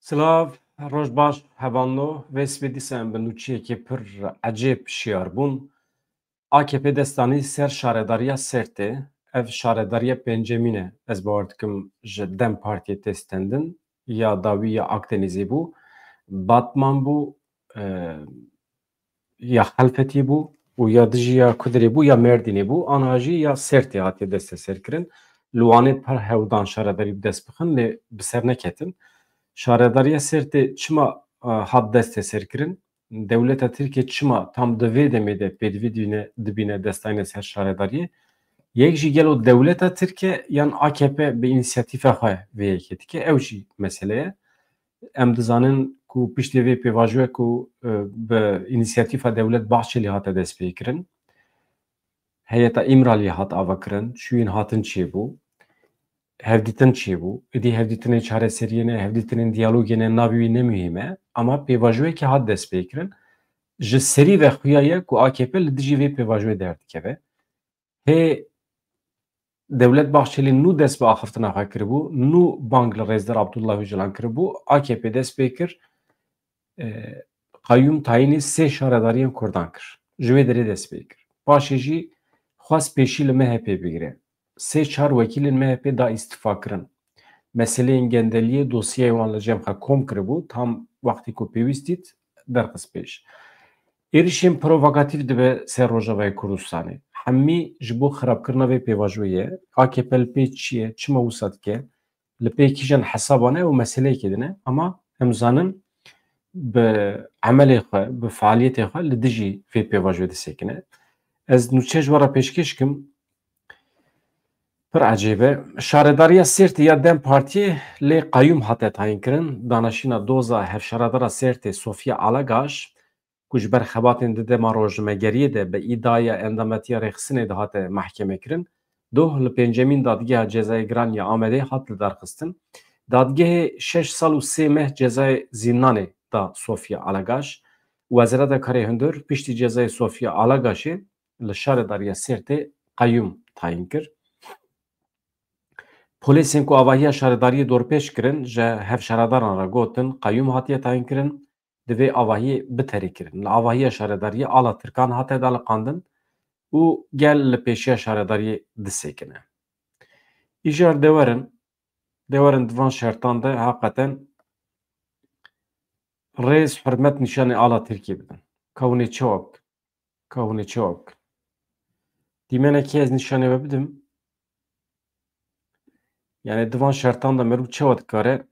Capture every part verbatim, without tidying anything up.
Silav, roj baş, hevalno. Vê sibê dîsa em bi nûçiyekê pir ecêb şiyar bûn. A K P destanî ser şaredariya Sêrtê. Ev şaredariya pêncemîn e, ez bawer dikim ji DEM Partiyê tê stendin. Ya dawî ya Akdenîzê bû, Batman bû, e, ya Helfetî bû û ya dijî ya Kudirê bû ya Mêrdînê bû, ana jî ya Sêrtê hatiye desteserkirin. Li Wanê pir hewdan şaredarî bi dest bixin, lê bi ser neketin. Şaredariya Sêrtê çima, e, hat desteserkirin? Dewleta Tirkiye çima tam di vê demê de pêdivî dibîne, dibîne destayne ser şaredariyê? Yek jî gelo dewleta Tirk e yan A K P bi însiyatîfa xwe vê yekê dike? Ew jî mesele ye. Em dizanin ku piştê vê pêvajoyê ku, e, bi însiyatîfa Dewlet Bahçelî hate destpêkirin, heyeta Îmraliyê hat avakirin, çûyîn hatin çêbû, hevdîtin çêbû, êdî hevdîtinên çareseriyê ne, hevdîtinên diyalogê ne, navê wî ne muhîm e, ama pêvajoyekê hat destpêkirin. Ji serî ve xuya ye ku A K P li dijî vê pêvajoyê derdikeve. Hê Dewlet Bahçelî nû dest bi axiftina xwe kiribû, nû bang li Rêzdar Abdullah Ocalan kiribû, A K P dest pê kir, e, qeyûm tayînê sê şaredariyên Kurdan kir. Ji wê derê dest pê kir. Paşê jî xwest pêşî li M H P bigire. Sê çar wekîlên M H P da îstifa kirin. Meseleyên gendeliyê dosyayê wan li cem xwe kom kiribû, tam wextê ku pêwîst dît, derxist pêş. Êrişên provokatîf dibe ser Rojavayê Kurdistanê. Hemî ji bo xirabkirina vê pêvajoyê ye. A K P li pê çi ye, çima wisa dike? Li pê kîjan hesaban e û meseleyekê din e. Ama em zanin bi emelê xwe, bi fealiyetê xwe li dijî vê pêvajoyê disekine. Ez nûçe ji we re pêşkêş kim. Pir ecêb e. Şaredariya Sêrtê ya DEM Partiyê lê qeyûm hate tayîn kirin. Danişîna doza hevşaredara Sêrtê Sofya Alagaş, ku ji ber xebatên di dema rojnamegeriyê de bi îdiaya endametiya rêxistinê de hate mehkeme kirin, doh li pêncemîn Dadgeha Cezayê Giran ya Amedê hat lidarxistin. Dadgehê şeş sal û sê meh cezayê zîndanê da Sofya Alagaş. Wezareta Karê Hundir piştî cezayê Sofya Alagaşê li şaredariya Sêrtê qeyûm tayîn kir. Polêsên ku avahiya şaredariyê dorpêç kirin, ji hevşaredaran re gotin, qeyûm hatiye tayîn kirin, divê avahiyê biterî kirin. Li avahiya şaredariyê ala Tirkan hate daliqandin û gel li pêşiya şaredariyê disekine. Îcar dewerin, dewerin di van şertan de heqeten rêz, hurmet nîşanê ala Tirkiyê bidin. Ka hûn ê çawa bikin? Ka hûn ê çawa bikin? Dîmenekê ez nîşanê we bidim. Yani di van şertan de merû çawa dikare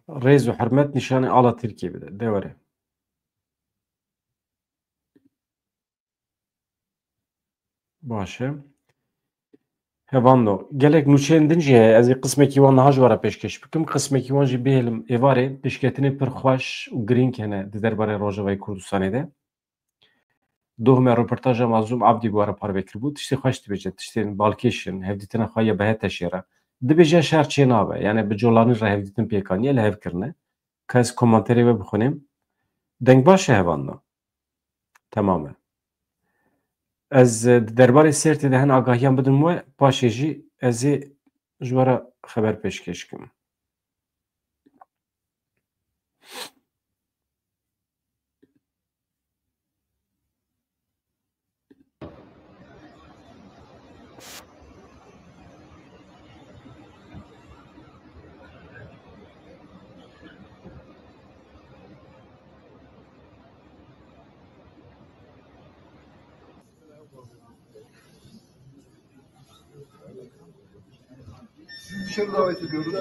rêz û hurmet nîşanê ala Tirkiyê bide? De were. Baş e. Hevando, gelek nûçeyên din jî heye. Ez ê qismekî wan niha ji we re pêşkêş bikim. Qismekî wan jî bihêlim êvarê. Pêşketinê pir xweş û girîng hene di derbarê Rojavayê Kurdistanê de. Doh me roportaja Mazlûm Abdî bi we re parve kiribû. Tiştê xweş dibêje, tiştên balkêş in, hevdîtina xwe ya bi hev teşê re. Dibêje şer çê nabe. Yani bi colanî re hevdîtin pêk aniye, li hev kirine. Ka ez komanterê we bixwînim. Deng baş e, hevando? Temam e. Ez, e, di derbarê Sêrtê de hin agahiyan bidim we, paşê jî ez ê ji we re xeber pêşkêş kim.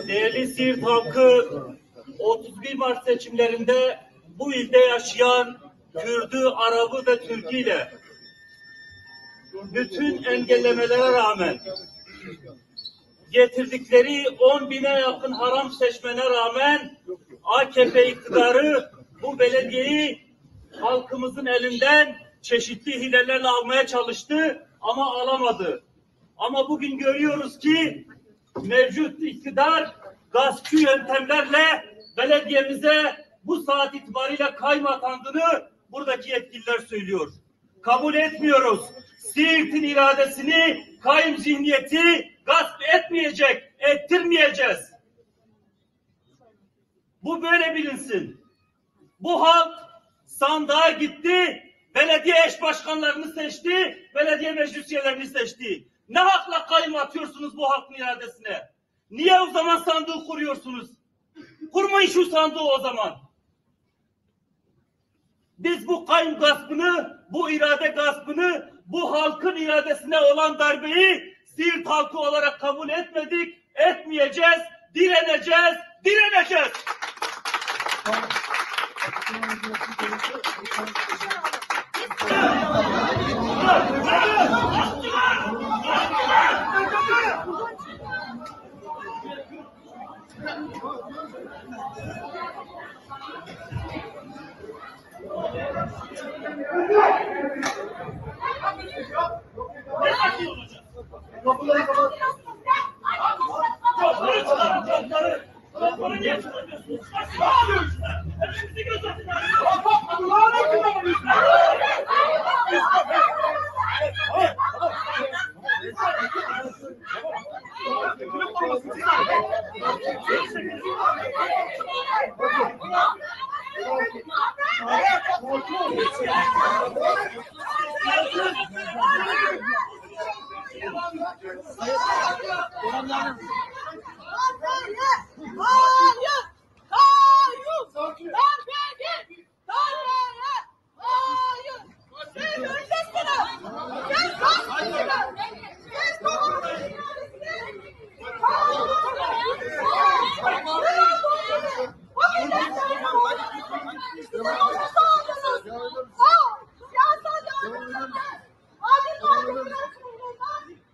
Değerli Siirt halkı, otuz bir Mart seçimlerinde bu ilde yaşayan Kürdü, Arabı ve Türküyle bütün engellemelere rağmen, getirdikleri on bine yakın haram seçmene rağmen A K P iktidarı bu belediyeyi halkımızın elinden çeşitli hilelerle almaya çalıştı ama alamadı. Ama bugün görüyoruz ki mevcut iktidar gaspçı yöntemlerle belediyemize bu saat itibariyle kayyum atandığını buradaki yetkililer söylüyor. Kabul etmiyoruz. Siirt'in iradesini kayyum zihniyeti Gasp etmeyecek, ettirmeyeceğiz. Bu böyle bilinsin. Bu halk sandığa gitti, belediye eş başkanlarını seçti, belediye meclis üyelerini seçti. Ne hakla kayyum atıyorsunuz bu halkın iradesine? Niye o zaman sandığı kuruyorsunuz? Kurmayın şu sandığı o zaman. Biz bu kayyum gaspını, bu irade gaspını, bu halkın iradesine olan darbeyi Siirt halkı olarak kabul etmedik, etmeyeceğiz, direneceğiz, direneceğiz.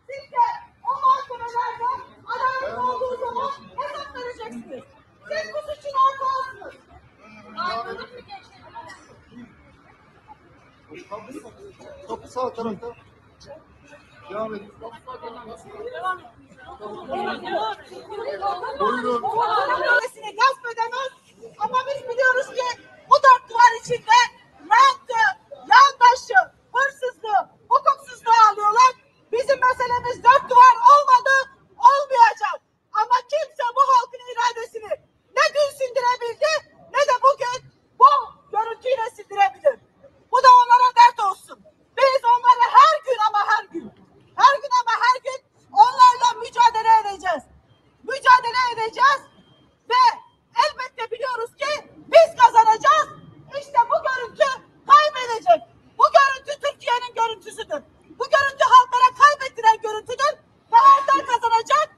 Siz de o mahkemelerde adaletin olduğu zaman hesap vereceksiniz. Siz bu suçun ortağısınız. Kapı sağ tarafta. Devam edin. Buyurun. Ailesini gasp edemez. Ama biz biliyoruz ki bu dört duvar içinde rantı, yandaşı, hırsızlığı, hukuksuzluğu alıyorlar. Bizim meselemiz dört duvar olmadı, olmayacak. Ama kimse bu halkın iradesini ne dün sindirebildi, ne de bugün bu görüntüyle sindirebilir. Bu da onlara dert olsun. Biz onları her gün, ama her gün, her gün ama her gün onlarla mücadele edeceğiz. Mücadele edeceğiz ve elbette biliyoruz ki biz kazanacağız. İşte bu görüntü kaybedecek. Bu görüntü Türkiye'nin görüntüsüdür. Bu görüntü halklara kaybettiren görüntüdür. Ve halklar kazanacak.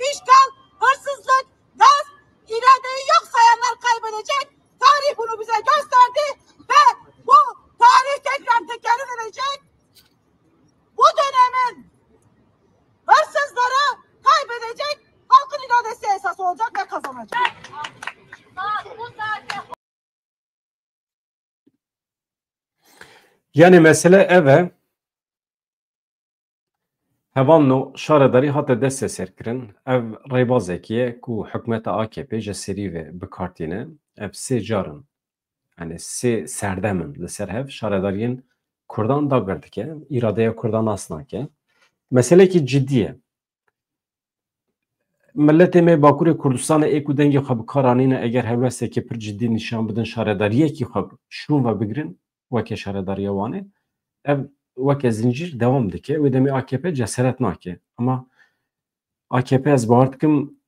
İşgal, hırsızlık, gasp, iradeyi yok sayanlar kaybedecek. Tarih bunu bize gösterdi ve bu tarih tekrar tekerrür edecek. Bu dönemin hırsızları kaybedecek, halkın iradesi esas olacak ve kazanacak. Yanî mesele ev e. Hevalno şaredarî hate desteserkirin. Ev rêbazekî ye ku hikûmeta A K P ji serî ve bi kar tîne. Ev sê car in. Yanî sê serdem in li ser hev şaredariyên Kurdan dagir dike, îradeya Kurdan nas nake. Meselekî cidî ye. Miletê me Bakurê Kurdistanê ê ku dengê xwe bi kar anîne, eger helwestekê pir cidî nîşan bidin, şaredariyekî xwe şûn ve bigirin, weke şaredariya Wanê, ev weke zincîr dewam dike. Wê demê A K P ceseret nake. Ama A K P ez bawer dikim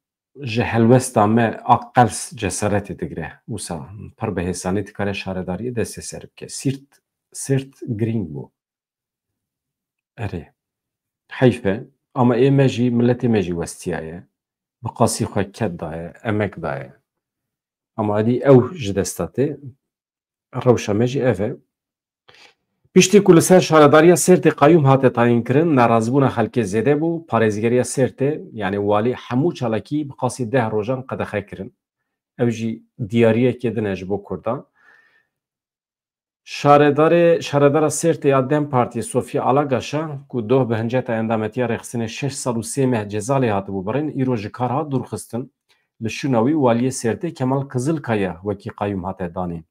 ji helwesta me a qels ceseretê digire. Wisa pir bi hêsanî dikare şaredariyê destê ser bike. Sîrt, Sêrt girîng bû. Erê. Heyf e. Ama ê me jî, miletê me jî westiyaye. Bi qasî xwe ked daye, emek daye. Ama edî ew ji desta tê. Rewşa me jî ev e. Piştî ku li ser şaredariya Sêrtê qayûm hate tayînkirin, nerazîbûna xelkê zêde bû, parêzgeriya Sêrtê, yanî walî hemû çalakî bi qasî deh rojan qedexe kirin. Ev jî diyariyekê din e ji bo Kurdan. Şaredarê, şaredara Sêrtê ya dem Partiyê Sofya Alagaşa ku doh bi hinceta endametiya rêxistinê şeş sal û sê meh ceza lê hatibû birîn, îro ji kar hat dûrxistin. Li şûna wî waliyê Sêrtê Kemal Kizilkaya wekî qayûm hate danîn.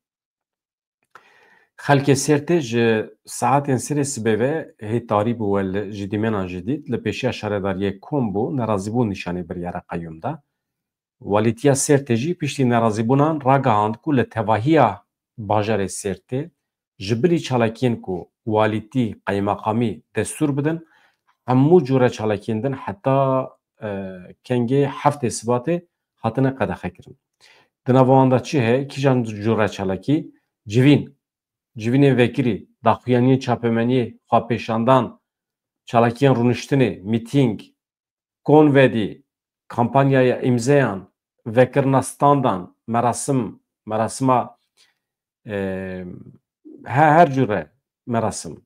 Xelkê Sêrtê ji saetên sirê sibê ve hê tarî bû we li, ji dîmenan jî dît, li pêşiya şaredariyê kom bû, nerazîbûn nîşanî biryara qeyûm da. Walîtiya Sêrtê jî piştî nerazîbûnan ragihand ku li tevahiya bajarê Sêrtê ji bilî çalakiyên ku walîtî, qeymeqamî destûr bidin, hemû cûre çalakiyên din heta, e, kengê heftê Sibatê hatine qedexekirin. Di nava wan de çi heye? Kîjan cûre çalakî? Civîn. Civînên vekirî, daxuyaniyên çapemeniyê, xwepêşandan, çalakiyên rûniştinê, mîtîng, konvedî, kampanyaya îmzeyan, vekirina standan, merasim, merasima, e, he-, her cûre merasim.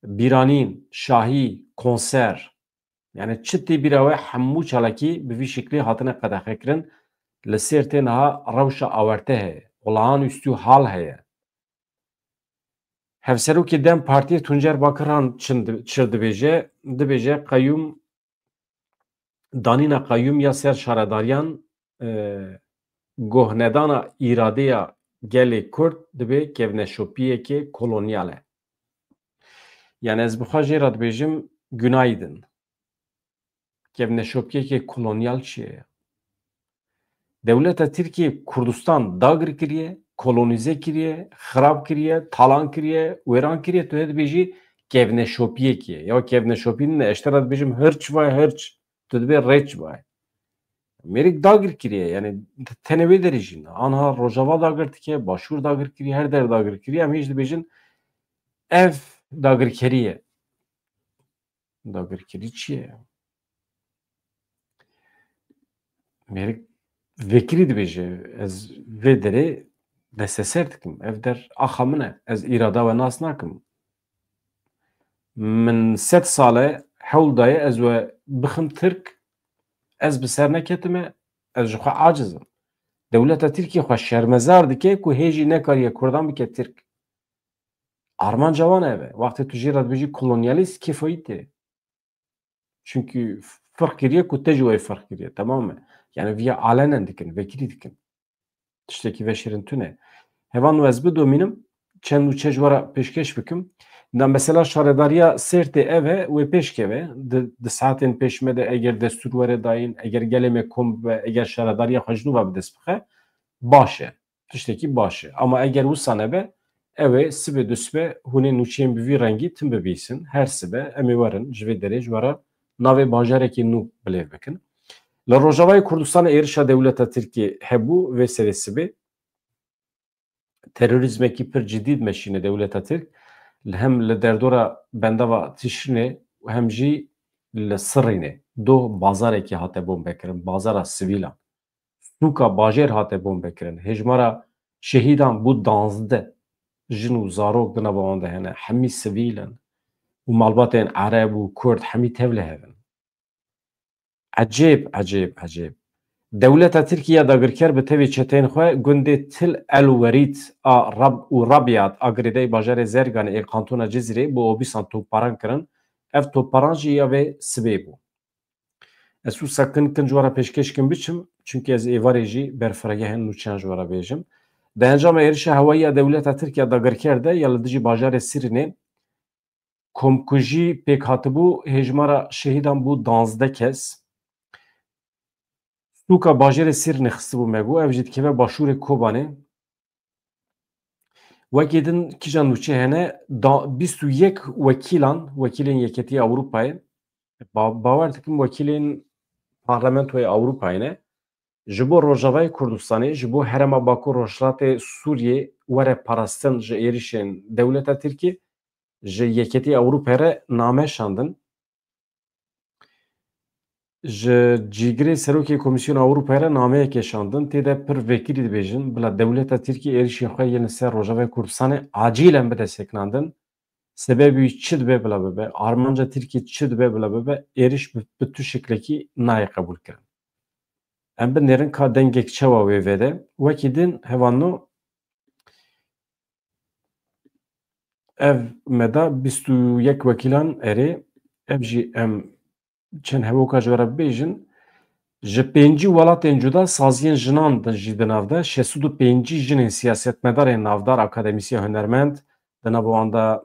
Bîranîn, şahî, konser. Yani çi tê bîra we, hemû çalakî bi vî şiklî hatine qedexekirin. Li Sêrtê niha rewşa awerte heye. Olağanüstü hal heye. Hevserokê DEM Partiyê Tuncer Bakirhan çi di-, çi dibêje? Dibêje qeyûm, danîna qeyûm ya ser şaredariyan, e, gohnedana îradeya gelê Kurd dibe kevneşopiyeke kolonyal e. Yani ez bi xwe jê re dibêjim, günaydın. Kevneşopiyeke kolonyal çi ye? Dewleta Tirkiye Kurdistan dagir kiriye, kolonîze kiriye, xirab kiriye, talan kiriye, wêran kiriye, tu hê dibêjî kevneşopiyekî ye. Ya kevneşopî nîne, ez ji te re dibêjim hirç vay hirç, tu dibê rêç vay. Mêrik dagir kiriye, yani tenê wê derê jî ne. Anha Rojava dagir dike, Başûr dagir kiriye, her der dagir kiriye, em hê jî dibêjin ev dagirkerî ye. Dagirkerî çi ye? Mêrik vekirî dibêje, ez vê derê desteser dikim. Ev der axa min e. Ez îrada we nas nakim. Min sed sal e hewl daye ez we bixim Tirk, ez bi ser neketime, ez ji xwe aciz im. Dewleta Tirkiyê xwe şermezar dike ku hê jî nekariye Kurdan bike Tirk. Armanca wan ev e. Wextê tu jê re dibêjî kolonyalîst, kêfa wî tê. Çunkî firq kiriye ku te jî wê firq kiriye. Temam e. Yani viya alenen dikin, vekirî dikin. Tiştekî veşêrin tune. Hevan û ez bidomînim, çend nûçe ji we re pêşkêş bikim. Na mesela şaredariya Sêrtê ev e, wê pêş keve. Di, di saetên pêş me de eger destûr were dayîn, eger gelê me kom bibe, eger şaredariya xwe ji nû ve bi dest bixe, baş e. Tiştekî baş e. Ama eger wisa nebe, ew ê sibê dusibe hûn ê nûçeyên bi vî rengî tim bibîsin. Her sibe em ê werin ji vê derê ji we re navê bajarekî nû bilêv bikin. Li Rojavayê Kurdistanê êrişa dewleta Tirkiyê hebû vê serê sibê. Terorîzmekî pir cidî dimeşîne dewleta Tirk. Li hem li derdora bendava Tişrînê û hem jî li Sirrînê doh bazarekî hate bombekirin, bazara sivîlan. Sûka bajêr hate bombekirin. Hêjmara şehîdan bû danzdeh. Jin û zarok di nava wan de hene. Hemî sivîl in. Û malbatên Ereb û Kurd hemî tevlihev in. Ecêb, ecêb, ecêb. Dewleta Tirkî ya dagirker bi tevî çeteyên xwe gundê Til El Werîd a Rab û Rabiat a girêdayî bajarê Zerganê ê kantona Cizîrê bi obîsan topbaran kirin. Ev topbaran jî ya vê sibê bû. Ez wisa kin kin ji we re pêşkêş kim biçim, çunkî ez êvarê jî berfirehgehên nûçeyan ji we re bêjim. Di encama êrişa hewayî ya dewleta Tirk ya dagirker de ya li dijî bajarê Sirînê komkujî pêk hatibû, hêjmara şehîdan bû danzdeh kes. Sûka bajêrê Sirînê xistibû me got, ev jî dikeve başûrê Kobanê. Wekî din kîjan nûçe hene, da, bîst û yek wekîlan, wekîlên Yeketî Ewropayê, ba-, bawer dikim wekîlên Parlamentoyê Ewropayê ne, ji bo Rojavayê Kurdistanê, ji bo Herêma Bakur Rojhilatê Sûriyê were parastin ji êrişên dewleta Tirkî, ji Yeketî Ewropayê re name şandin. Ji cîgirê serokê Komîsyona Ewropayê re nameyekê şandin, tê de pir vekirî dibêjin, bila dewleta Tirkiyê êrişên xwe yên li ser Rojavayê Kurdistanê acîlen bide sekinandin. Sebebî wî çi dibe bila bibe, armanca Tirkiyê çi dibe bila bibe, êriş bi, bi tu şiklekî nayê qebûlkirin. Em binêrin ka dengek çawa wê vede. Wekî din hevalno ev me da bîst û yek wekîlan erê, ev jî em çend hevoka ji we re bibêjin. Ji pêncî welatên cuda saziyên jinan de jî di nav de, şeş sed û pêncî jinên siyasetmedarên navdar, akademîsyen, hunermend, di nav wan de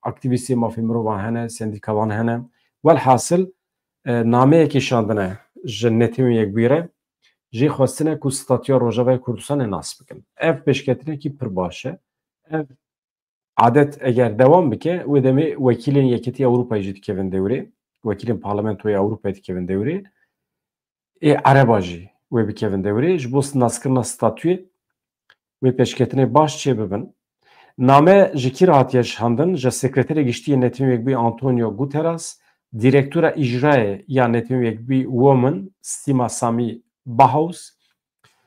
aktîvîstê mafê mirovan hene, sendîkavan hene. Welhasil, e, nameyekê şandine ji Netewên Yekbûyî re, jê xwestine ku statûya Rojavayê Kurdistanê nas bikin. Ev pêşketinekî pir baş e. Ev adet eger dewam bike, wê demê wekîlên Yekîtiya Ewropayê jî dikevin dewrê, wekîlên Parlamentoya Ewropayê dikevin dewrê, ê Ereba jî wê bikevin dewrê, ji bo naskirina statûyê wê pêşketinê baş çêbibin. Name ji kî re hatiye şandin? Ji Sekreterê Giştî yê Netewên Yekbûyî Antonio Guterres, Direktora Îcrayê ya Netewên Yekbûyî Women Sima Sami Bahaus,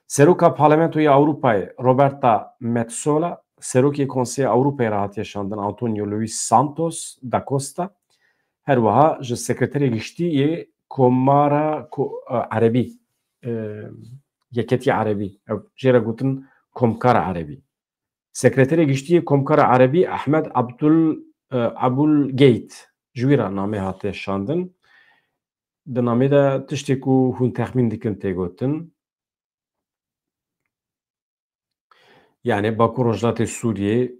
Seroka Parlamentoya Ewropayê Roberta Metsola, Serokê Konseya Ewropayê re hatiye şandin Antonio Luis Santos da Costa, her wiha ji Sekreterê Giştî yê Komara Ko-, e, Erebî, e, Yeketî Erebî, ew jê re gotin Komkara Erebî. Sekreterê Giştî yê Komkara Erebî Ahmed Abdul, e, Abul Gate ji wî re namê hate şandin. Di namê de tiştê ku hûn texmîn dikin tê gotin. Yani Bakur Rojhilatê Sûriyê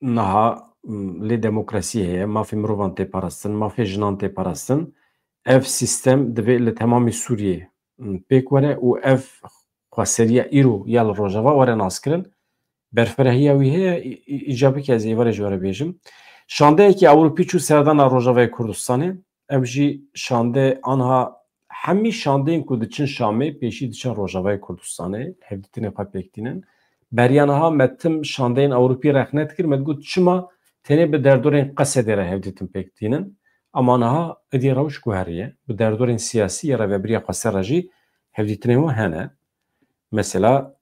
niha, m, lê demokrasî heye, mafê mirovan tê parastin, mafê jinan tê parastin. Ev sîstem divê li temamê Sûriyê, m, pêk were û ev xweseriya îro ya li Rojava were naskirin. Berfirehîya wî heye, î-, î-, îca bike ez êvarê ji we re bêjim. Şandeyekî Ewropî çû serdana Rojavayê Kurdistanê. Ev jî şande anha hemî şandeyên ku diçin Şamê pêşî diçin Rojavayê Kurdistanê, hevdîtinê xwe pêk tînin. Beriya niha me tim şandeyên Ewropî rexne dikir, me digot çima tenê bi derdorên Qesedê re hevdîtin pêk tînin. Ama niha êdî rewş guheriye, bi derdorên siyasî ya rêvebiriya Xweser re jî hevdîtinên wan hene. Mesela,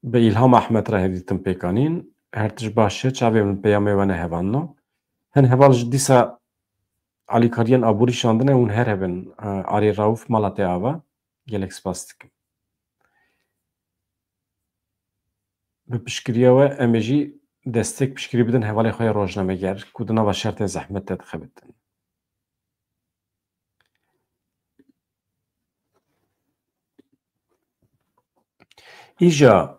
bi Îlham Ehmed re hevdîtin pêk anîn. Her tişt baş e, çavê min peyamê we nehevanno. Hin heval ji dîsa alîkariyên aborî şandine, hûn her hebin, e, Arê Rauf mala te ava. Gelek spas dikim. Bi piştgiriya we em ê jî destek piştgirî bidin hevalê xwe yê rojnameger ku di nava şertên zehmet de dixebitin. Îja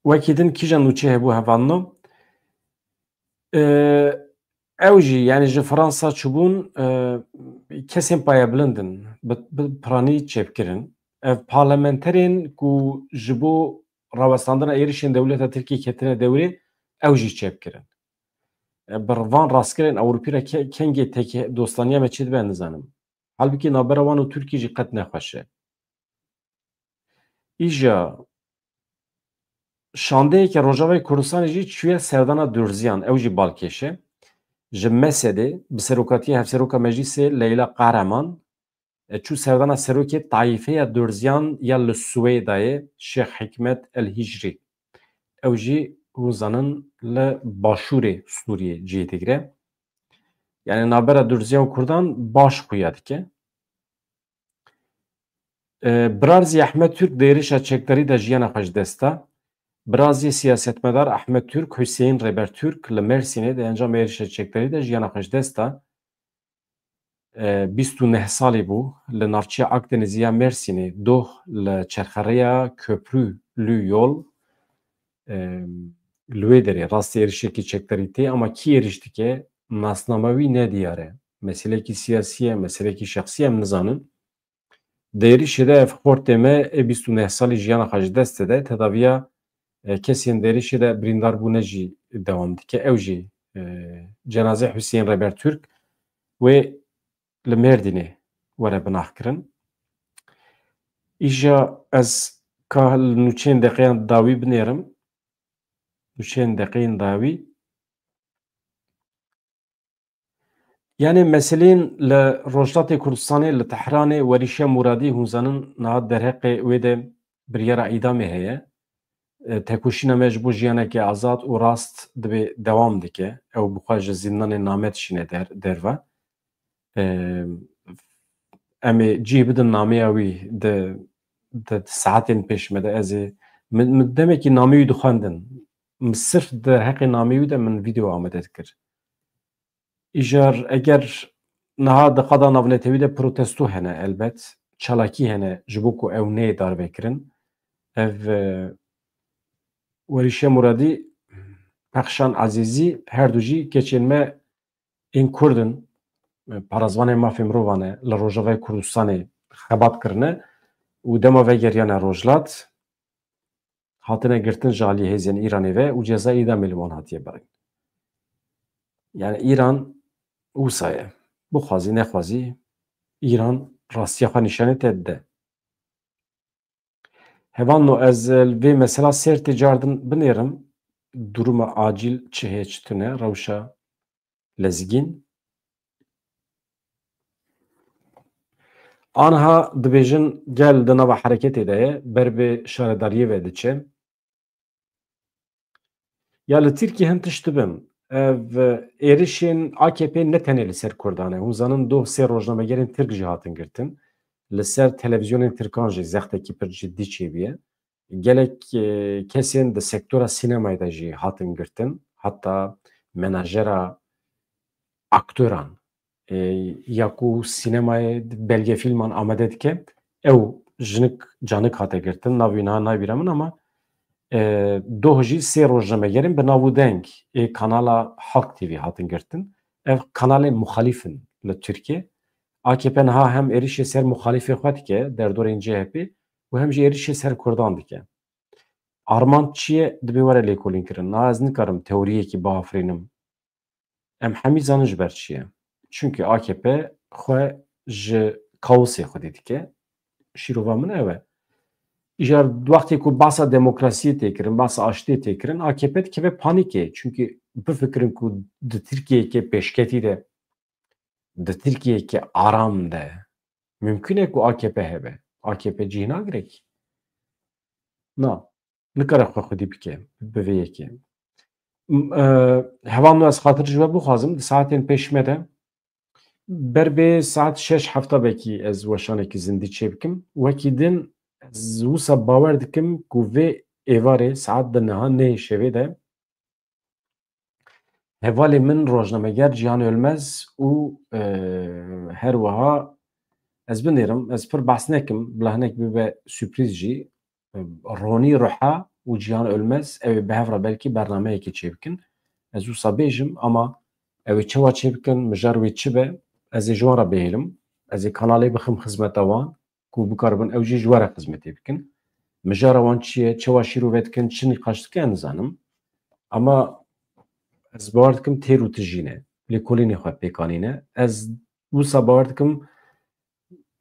wekî din kîja nûçe hebû hevalno? Ee, ew jî, yani ji Fransa çûbûn, e, kesên payebilind in, bi, bi piranî çêbkirin. Ev parlamenterên ku ji bo rawestandina êrişên dewleta Tirkiyê ketine dewrê, ew jî çêbkirin. E, bi van rastgirên Ewropî re ke-, kengê teke dostaniya me çêdibe, nizanim. Halbikî navbera wan û Tirkî jî qet nexweş e. Îja şandeyeke Rojavayê Kurdistanê jî çûye serdana Durziyan, ew jî balkêş e. Ji Mesedê bi serokatiya Hevseroka Meclîsê Leyla Kahraman, e, çû serdana serokê Tayîfeya Durziyan ya li Swêdayê Şêx Hikmet El Hicrî. Ew jî hûn zanin li başûrê Sûriyê cihê digire. Yani navbera Durziyan û Kurdan baş xuya dike. E, Birazî Ehmed Türk di êrişa çekdarî de jiyana xwe ji dest da. Birazî siyasetmedar Ehmed Türk, Hüseyin Reber Türk li Mersînê di encama êrişa çekdarî de jiyana xwe ji dest da. E, bîst û neh salî bû. Li navçeya Akdenizî ya Mersînê, doh li çerxerêya Köprülü Yol, e, li wê derê rastî êrişekî çekdarî tê, ama kî êriş dike, nasnama wî nediyar e. Meselekî siyasî ye, meselekî şexsî ye, em nizanin. Di êrişê de ev xortê me ê bîst û neh salî jiyana xwe ji dest dide, tedaviya, e, kesên di êrişê de birîndar bûne jî dewam dike. Ew jî, e, cenazê Hüseyin Reber Türk wê li Mêrdînê were binaxkirin. Îja ez ka li nûçeyên deqeyan dawî binêrim. Nûçeyên deqeyên dawî. Yani meseleyên li Rojhilatê Kurdistanê, li Tehranê, Werîşe Muradî, hûn zanin niha derheqê wê de biryara îdamê heye. E, tekoşîna me ji bo jiyaneke azad û rast dibê dewam dike. Ew bi xwe ji zîndanê name dişîne der-, derve. E, em ê cih bidin nameya wî di, di saetên pêş me de ez ê, min, min demekî nameyê wî dixwendin. Min sirf di heqê nameyê wî de min vîdeo amade dikir. Îcar eger niha di qada navnetewî de protesto hene, elbet çalakî hene ji bo ku ew neyê darvekirin. Ev e, Werîşe Muradî, Pexşan Ezîzî, her du jî keçên me ên Kurd in, e, parêzvanên mafê mirovan e, li Rojavayê Kurdistanê xebat kirine û dema vegeriyane Rojhilat, hatine girtin ji alî hêzên Îranê ve û ceza îdamê li wan hatiye birîn. Yani Îran wisa ye. Bixwazî nexwazî Îran rastiya xwe nîşanê te dide. Hevalno, ez li vê mesela Sêrtê cardin binêrim. Duruma acîl çi heye çi tune, rewşa lezgîn. Anha dibêjin gel di nava hereketê de ye, ber bi şaredariyê ve diçe. Ya li Tirkiyê hin tişt dibin. Ev êrişên A K P ne tenê li ser Kurdan e. Hûn zanin doh sê rojnamegerên Tirk jî hatin girtin. Li ser televîzyonên Tirkan jî zextekî pir cidî çêbûye. Gelek e, kesên di sektora sînemayê de jî hatin girtin. Heta menajera aktoran, e, ya ku sînemayê belgefîlman amade dike, ew jinik canik hate girtin, navî niha nayê bîra min, ama e, doh jî sê rojnamegerên bi nav û deng ê kanala Halk T V hatin girtin. Ev kanalên muxalîf in li Tirkiyê. A K P niha hem êrişê ser muxalîfê xwe dike, derdorên C H P, û hem jî êrişê ser Kurdan dike. Armanc çi ye? Dibê were lêkolînkirin. Niha ez nikarim teoriyekî biafirînim. Em hemî zanin ji ber çi ye. Çunkî A K P xwe ji kaosê xwedî dike. Şîrova min ew e. Îcar wextê ku behsa demokrasiyê tê kirin, behsa aştiyê tê kirin, A K P dikeve panîkê. Çunkî bifikirin ku di Tirkiyeyeke pêşketî de, di Tirkiyeyeke aram de mimkun e ku A K P hebe. A K P cih nagire kî. Na, nikare xwe xwedî bike bi vê yekê. M-, e, Hevalno, ez xatir ji we bixwazim, di saetên pêş me de ber bê saet şeş hefta belkî ez weşanekî zindî çêbikim. Wekî din ez wisa bawer dikim ku vê êvarê saet di niha nehê şevê de hevalê min rojnameger Cihan Ölmez û, e, her wiha ez binêrim, ez pir behs nekim, bila hinek bibe sürprîz jî, e, Ronî Ruha û Cihan Ölmez ew ê bi hev re belkî bernameyekê çêbikin. Ez wisa bêjim, ama ew ê çawa çêbikin, mijar wê çi be, ez ê ji wan re bihêlim, ez ê kanalê bixim xizmeta wan, ku bikaribin ew jî ji we re xizmetê bikin. Mijara wan çi ye, çawa şîrove dikin, çi nîqaş dikin, ez nizanim. Ama ez bawer dikim têr û tijî ne. Lêkolînê xwe pêk anîne. Ez wisa bawer dikim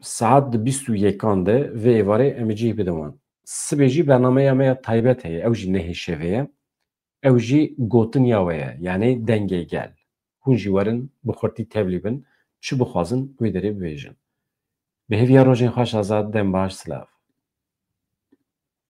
saet di bîst û yekan de vê êvarê em ê cih bidin wan. Sibê jî bernameya me ya taybet heye. Ew jî nehê şevê ye. Ew jî gotin ya we ye. Yanî dengê gel. Hûn jî werin bi xurtî tevlî bin. Çi bixwazin wê derê bibêjin. Bi hêviya rojên xweş, Azad, dem baş, silav.